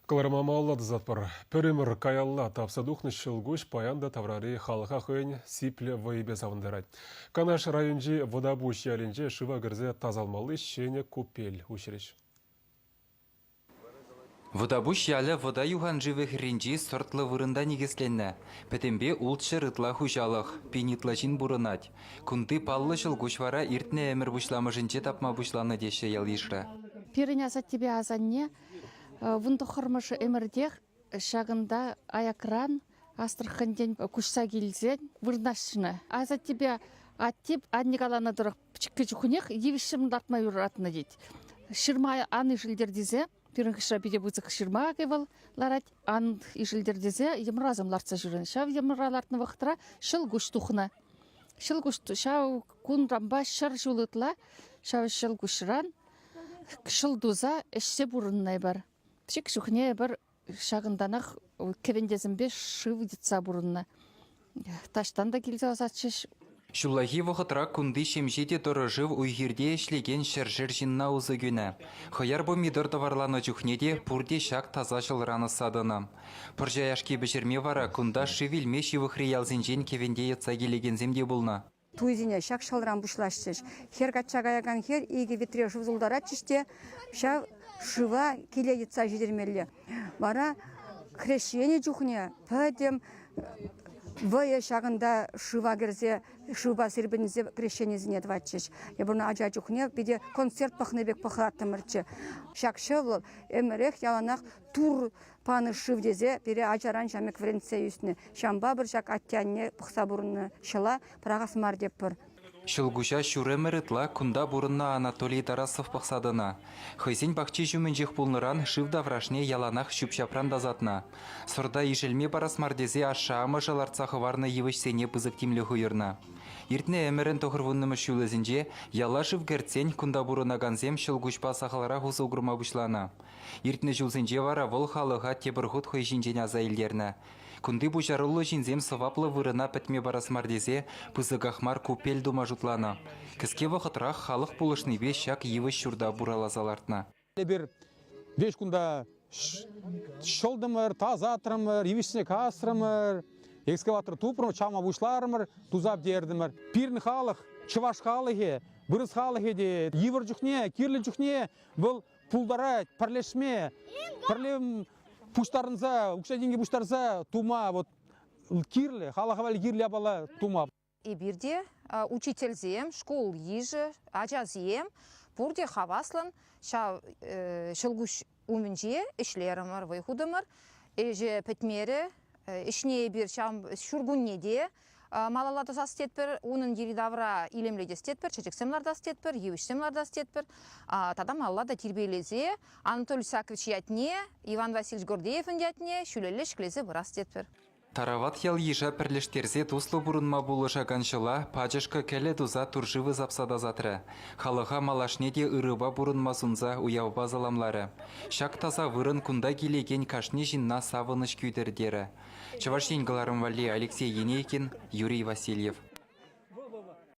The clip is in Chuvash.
Кӑларӑма малалла тӑсатпӑр. Пӗр ӗмӗр каялла тапса тухнӑ ҫӑлкуҫ паян та таврари халӑха хӑйӗн сиплӗ вӑйӗпе савӑнтарать. Канаш районӗнчи Вӑтапуҫ ялӗнче шыва кӗрсе тасалмалли ҫӗнӗ купель уҫрӗҫ. Вӑтапуҫ ялӗ Вӑта юханшывӗ хӗрринчи сӑртлӑ вырӑнта никӗсленнӗ. Пӗтӗмпе 600 ытла хуҫалӑх, пин ытла ҫын пурӑнать. Кунти паллӑ ҫӑлкуҫ вара иртнӗ ӗмӗр пуҫламӑшӗнче тапма пуҫланӑ теҫҫӗ ял-йышра. Пирӗн асаттепе асанне 19-мӗш ӗмӗртех ҫакӑнта аякран Астраханьтен куҫса килсен вырнаҫнӑ. Асаттепе атте анне каланӑ тӑрӑх пӗчӗккӗ чухнех йывӑҫсем лартма юратнӑ тет. Ҫырма ан ишӗлтер тесе, пирӗн хыҫра питӗ пысӑк ҫырма акӑ вӑл ларать, ан ишӗлтер тесе йӑмрасем лартса ҫӳренӗ. Ҫав йӑмра лартнӑ вӑхӑтра ҫӑлкуҫ тухнӑ. Ҫӑлкуҫ ҫав кунранпа 100 ҫул ытла ҫав ҫӑлкуҫран ҫӑл туса ӗҫсе пурӑннӑ эпир. Пӗчӗк чухне эпир ҫакӑнтанах кӗвентесемпе шыв йӑтса пурӑннӑ. Таҫтан та килсе ӑсатчӗҫ. Ҫуллахи вӑхӑтра кунти ҫемҫе те тӑрӑ шыв уй-хирте ӗҫлекен ҫӗршер ҫынна усӑ кӳнӗ. Хӑяр помидор тӑварланӑ чухне те пурте ҫак таса ҫӑлран ӑсса тӑнӑ. Пӑрҫа яшки пӗҫерме вара кунта шыв илме ҫывӑхри ялсенчен кӗвенте йӑтса килекенсем те пулнӑ. Туйсене ҫак ҫӑлран пуҫлаҫҫӗ. Хӗр качча каякан хӗр икӗ витре шыв тултаратчӗҫ те ҫав шыва киле йӑтса ҫитермелле. Вара хресченӗ чухне пӗтӗм вӑйӑ ҫакӑнта шыва кӗрсе шывпа сирпӗнсе крещенисене тӑватчӗҫ. Эпир ача чухне питӗ концерт пӑхнӑ пек пӑхаттӑмӑрччӗ. Ҫак ҫӑл ӗмӗрех яланах тур панӑ шыв тесе пире ачаран ҫамрӑк вӗрентсе ӳснӗ. Ҫавӑнпа пӗр ҫак атте-анне пӑхса пурӑннӑ ҫӑла пӑрахас мар тетпӗр. Ҫӑлкуҫа ҫур ӗмӗр ытла кунта пурӑннӑ Анатолий Тарасов пӑхса тӑнӑ. Хӑйсен пахчи ҫумӗнчех пулнӑран шыв таврашне яланах ҫӳп-ҫапран тасатнӑ. Сӑрта ишӗлме парас мар тесе ашшӗ-амӑшӗ лартса хӑварнӑ йывӑҫсене пысӑк тимлӗх уйӑрнӑ. Иртнӗ ӗмӗрӗн 90-мӗш ҫулӗсенче яла шыв кӗртсен кунта пурӑнакансем ҫӑлкуҫпа сахалрах усӑ курма пуҫланӑ. Иртнӗ ҫулсенче вара вӑл халӑха тепӗр хут хӑй ҫинчен аса илтернӗ. Кунти пуҫаруллӑ ҫынсем сӑваплӑ вырӑна пӗтме парас мар тесе пысӑках мар купель тума шутланӑ. Кӗске вӑхӑтрах халӑх пулӑшнипе ҫак йывӑҫ ҫурта пураласа лартнӑ. Эпир веҫ кунта ҫӑлтӑмӑр, тасатрӑмӑр, йывӑҫсене касрӑмӑр, экскаватор тупрӑмӑр, чавма пуҫларӑмӑр, туса пӗтертӗмӗр. Пирӗн халӑх, чӑваш халӑхӗ, вырӑс халӑхӗ те йывӑр чухне, кирлӗ чухне вӑл пултарать пӗрлешме, пӗрле пуҫтарӑнса, укҫа-тенкӗ пуҫтарса тума вот кирлӗ, халӑха валли кирлӗ япала тума. Эпир те учительсем, шкул йышӗ, ачасем пурте хаваслӑн ҫав ҫӑлкуҫ умӗнче ӗҫлерӗмӗр, вӑй хутӑмӑр. Ӗҫӗ пӗтмерӗ. Ӗҫне эпир ҫав ҫуркунне те малалла тӑсас тетпӗр, унӑн йӗри-тавра илемлетес тетпӗр, чечексем лартас тетпӗр, йывӑҫсем лартас тетпӗр. Тата малалла та тирпейлесе Анатолий Сакович ятне, Иван Васильевич Гордеевӑн ятне ҫӳлелле ҫӗклесе пырас тетпӗр. Тарават ял-йыша пӗрлештерсе туслӑ пурӑнма пулӑшакан ҫӑла пачӑшкӑ кӗлӗ туса туршывӗ сапса тасатрӗ. Халӑха малашне те ырӑпа пурӑнма сунса уявпа саламларӗ. Ҫак таса вырӑн кунта килекен кашни ҫынна савӑнӑҫ кӳтӗр терӗ. Чӑваш Ен кӑларӑм валли Алексей Енейкин, Юрий Васильев.